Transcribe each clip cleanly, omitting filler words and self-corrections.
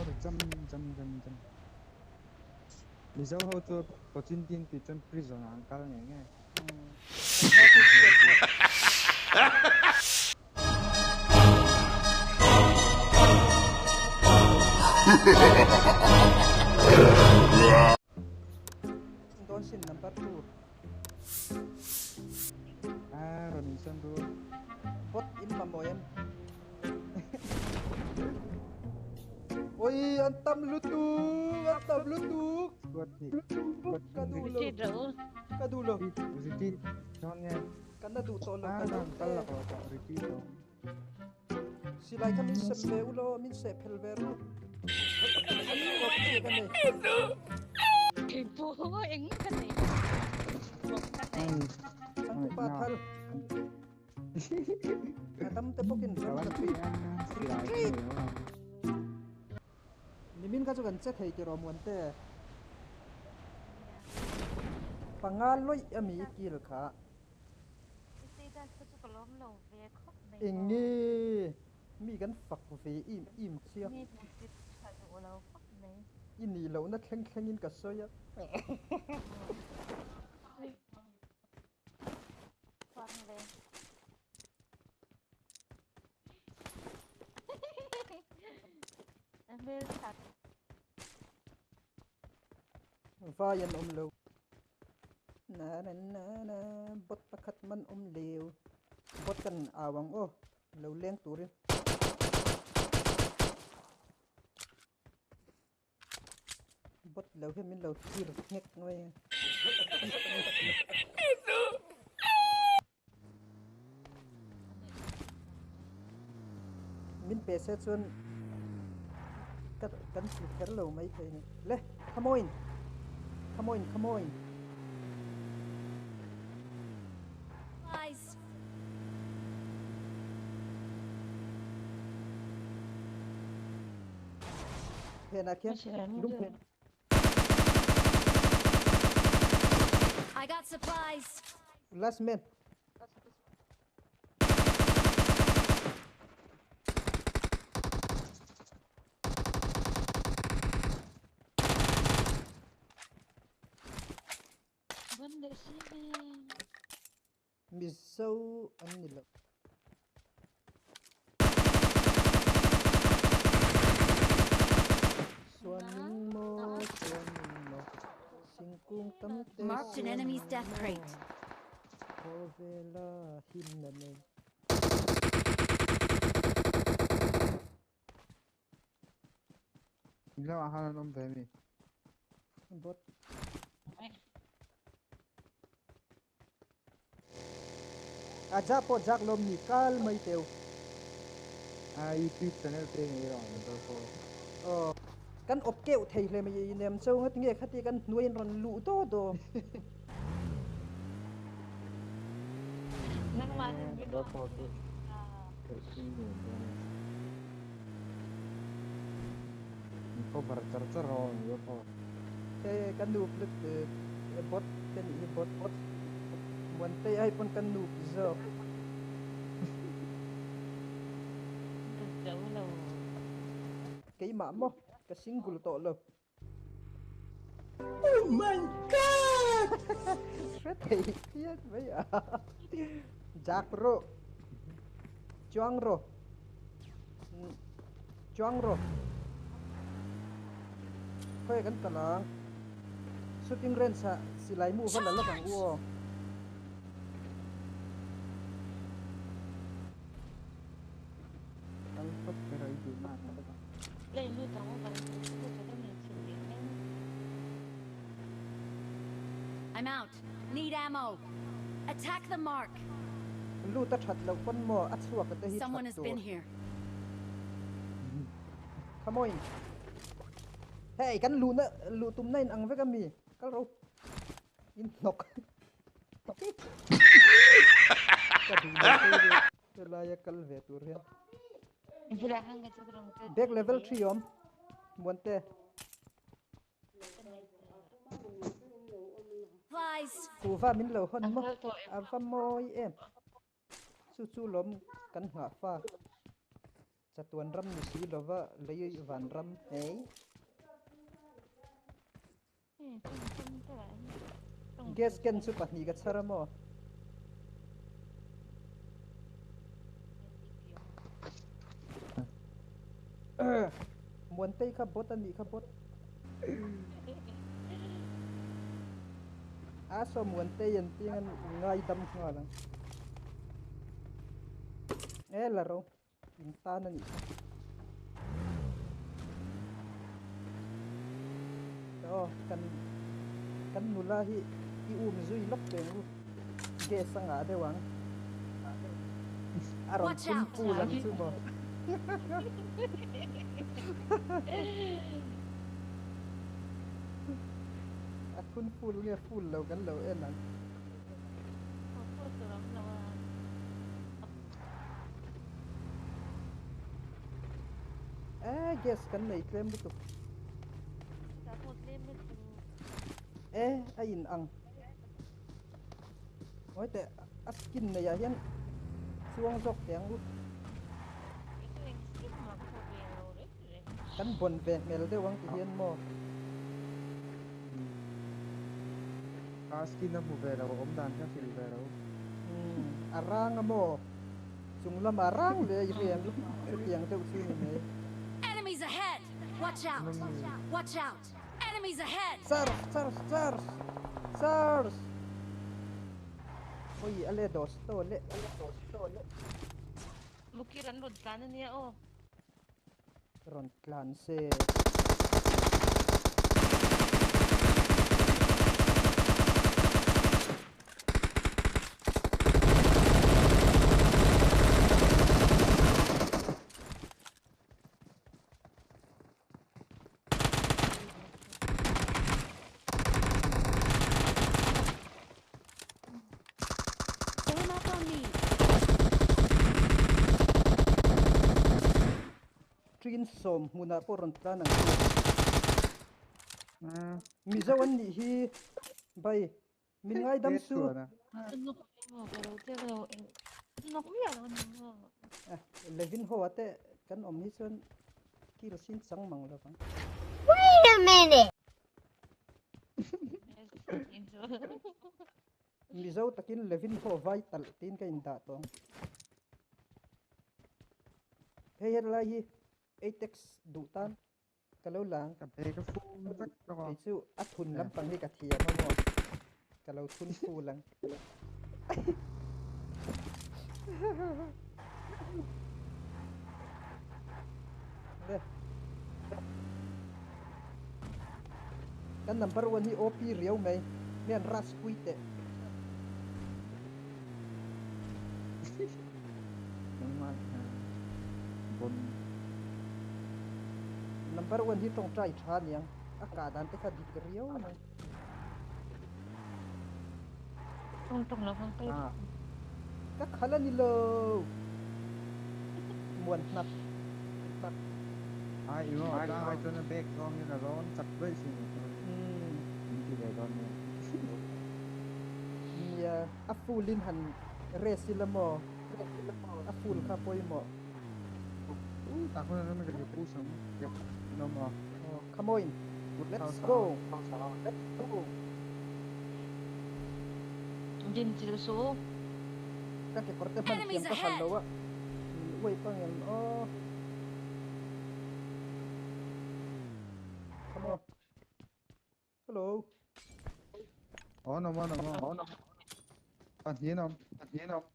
Jam jam jam jam. Mizo ho chu Cochin tin tih chuan prison ah an kal ngei ngei. Dawn sin number 2. Ah, rawn insawn ru. Bot in mamawh em? Oi, an tam lutuk, an tam lutuk. Squad hnih. Squad Ka duh lo. Retreat rawh u. Ka duh lo. Retreat. Chuan nge? Ka na duh tawh lo. Ah, Ka kan kal lo. la kawh tawh retreat lo. Silai kha min sem ve u law, min seh phel ve ru. An kawp chi ka nei. Keipawh eng ka nei. Kawp ka nei. Changtupa thal. A tam te bawkin ram ka tui. Retreat! Nimin kha chu kan che thei tiraw Muante? Panga lawih a mi i kil kha. I status kha chu ka lawm lo ve khawp mai maw. Eng nge mi kan fak ve im im chia. Mi hmusit tha duh lo khawp mai. I nih lohna thleng thlengin ka sawi a. Chuang ve. Hmel that. Vai an awm lo. Na na na na bot pakhat man awm leu. Bot kan au ang aw. Lo leng turin. Bot lo hian min lo tir nghek mai a. Min pe se chuan ka kan tlu kher lo mai thei a ni. Le, come on! Come on, come on! Phenah khian lung phen. I got supplies. Last man. Mizo an ni lo. Suaning maw, suaning maw, singkung tam te Marked an enemy's death crate. Khawvela himna nei. In lamah khan an awm ve mi? Bot. A jak pawh jak lawm ni kal mai teu. A youtube channel te ngei rawh an dawr pawh. Aw kan awp keuh thei hle mai i nem cho ngat nge khati kan hnuai in rawn luh daw daw. Nangmah nen min Dawr pawh chu In cover char char rawh an dawr pawh. He ka noob lutuk bot ka nih hi bot bot Muantei ai pawn ka noob zawk. Ka zo lo. Keimah maw ka single tawh lo. Oh my god! Hre thei phian mai a. Jak rawh. Chuang rawh. Chuang rawh. Khawi kan kal ang. Shooting range ah silai mu va la lawk ang u aw. Kal phawt ber a i duh na ang a. Lei lut ang u kan lut a min chhun ding em. I'm out. Need ammo. Attack the mark. Lut a that loh pawn maw a chhuak te hi Someone that has been tur. here. Come on. Hei kan luh na luh tum na in ang vek ami. Kal ro. In hnawk. Ka duh lo phei deuh. Helaia kal ve tur hian. Back level 3 awm. Muante. Kuhva min lo hawn maw? A va mawi em? Chu chu lawm kan nghah fa. Chatuan ram ni si lova lei vanram hei. Gas can chu pahnih ka chhar a maw? Muantei kha bot a nih kha bot. A saw Muantei an tih ang ngaidam nghal ang. E la ro. In tan a nih kha. Aw kan kan nula hi i um zui lawk teng u. Gas a ngah deuh ang. A rawn phun pul ang chu maw. A phun full nge full lo kan lo en ang. Eh gas kan nei tlem lutuk. Eh a in ang. Ngawi teh a skin nei ah hian chuang zawk teh ang u. Kan bawn ve hmel deuh ang ti hian maw. A skin a hmu ve lo a awm dan kha hrilh ve lo. Umm a rang a maw? Chung lamah rang leh i riang chutiang deuh chu ni mai. Enemies ahead! Watch out! Watch out! Enemies ahead! Charge charge charge charge Oi a le dosto le dosto le. Mukir an rawn tlan ania aw. Rawn tlan se. Form up on me. Train sawm hmunah pawh rawn tlan ang chu. Mizo an nih hi bai min ngaidam su. Levin ho ah te kan awm hi chuan kil sin chang mang lo vang. Wait a minute! Mizo takin Levin ho vai talh tiin ka indah tawh ang. Hei helai hi Atex duh tan ka lo la ang. Ka bag a fum vek lawk a. Kei chu a thun lampang hi ka thiam a maw. Ka lo thun ful ang. Le. Kan number one hi OP riau mai. Mi an rush pui teh. Number one hi tawngtai tha aniang. A kah dan te kha dik riau mai. Tawng tawng lo khan kal. Ka khal a ni lo. Muan hnap. Ai i rawn tlang ai chuan a bag zawng in a rawn chak daih sin min ti ve dawn nia. Nia a full in han rest ila maw a full kha pawimawh. U tak hun an ka pu sam no maw. Oh come on let's go let's go. Din chil su. Ka kekawr te hman thiam ka hal lo a min uai pang em aw. Come on. Hello. Aw nawm aw nawm aw. Pahnih an awm pahnih an awm.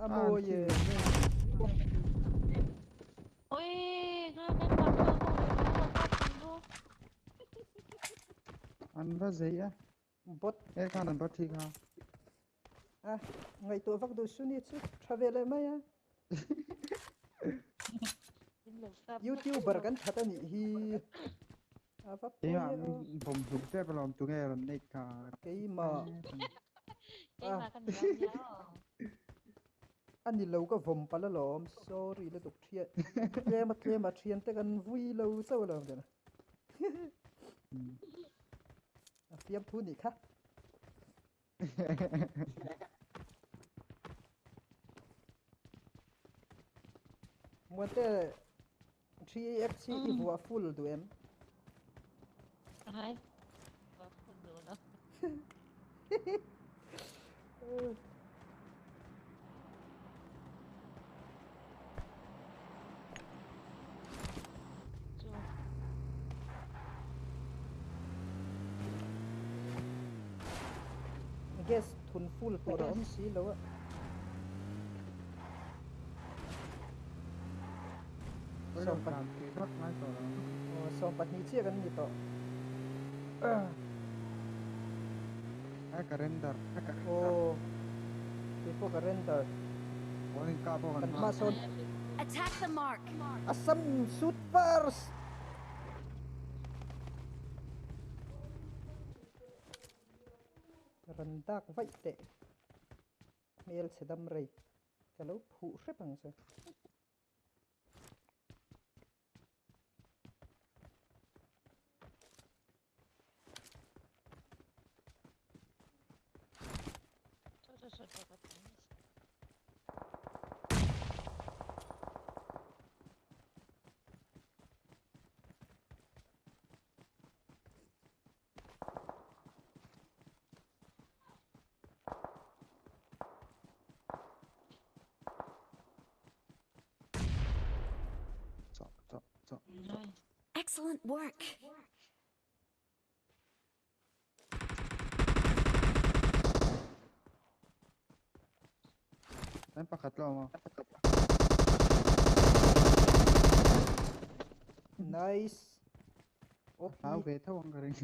A mawi e. Oi, nga kan pa pa pa pa. An va zei a. Bot. E khan an va thi kha. A ngaihtuah vak duh su ni chu tha ve leh mai a. Youtuber kan that a nih hi. A va pawi e aw. Bawm hlum tep alawm tunge rawn neih kha. Keimah. Keimah ka ni lo nia aw. Ani lo ka vawm palh alawm, sorry lutuk thian tlema tlema thian te kan vui lo chauh alawm tihna. A fiam thu nih kha. Muante 3x hi i vuah full duh em? Ai. Vuah full duh lo. Chu. Gas thun full tur a awm si lo a. 12 chiah kan ni tawh. Ai ka render. Aw keipawh ka render. Kan hma sawn. Attack the mark. Assam shoot first. Ran dak vaih teh. Hmel chhe dam rei. Ka lo phuh hrep ang che. Excellent work. An pakhat lo maw? Nice. A hlau ve tho ang ka ring.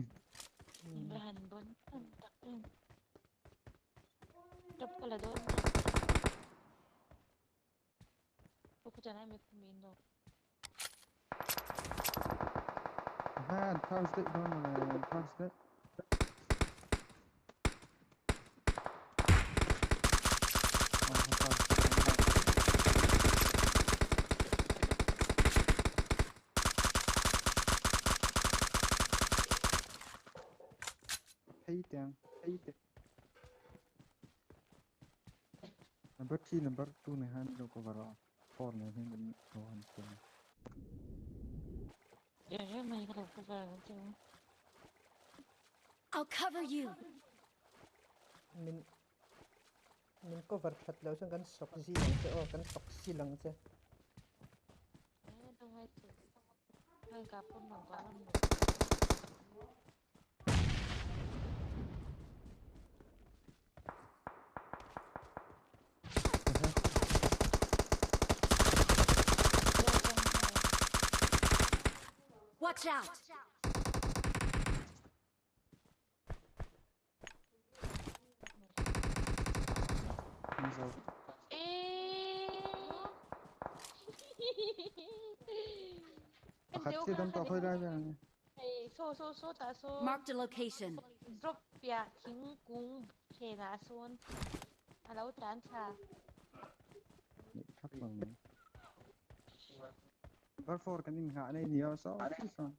Han bon tak em. Drop ka la dawn. Ha, Thursday dawn mawle, Thursday. Phei tiang, phei tiang. Number 3, number 2 ne han lo cover a. 4 ne hin kan lo han tiang. I'll cover you. Min min cover that lo chuan kan sawk zing ang che aw, kan sawk sil ang che. Watch out! Pakhat si dam tawh khawi lai vel ang e. Marked a location. Drop piah thingkung phenah sawn a lo tlan thla. Nih thak lo mai. Number 4 kan in nghah nei ni aw saw saw.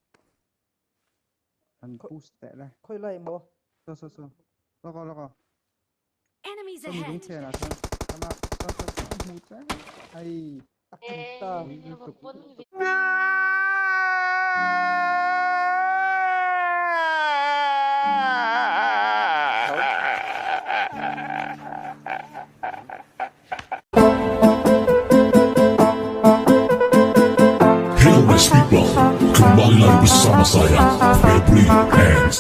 Han push teh le. Khawi lai maw? Saw saw saw. Lawk aw lawk aw. Enemies Saw mi ahead. lung chhenah chuan ama saw saw saw hmu che ai. A kim ta. Hello nice people, kembali lagi bersama saya Febri Hands.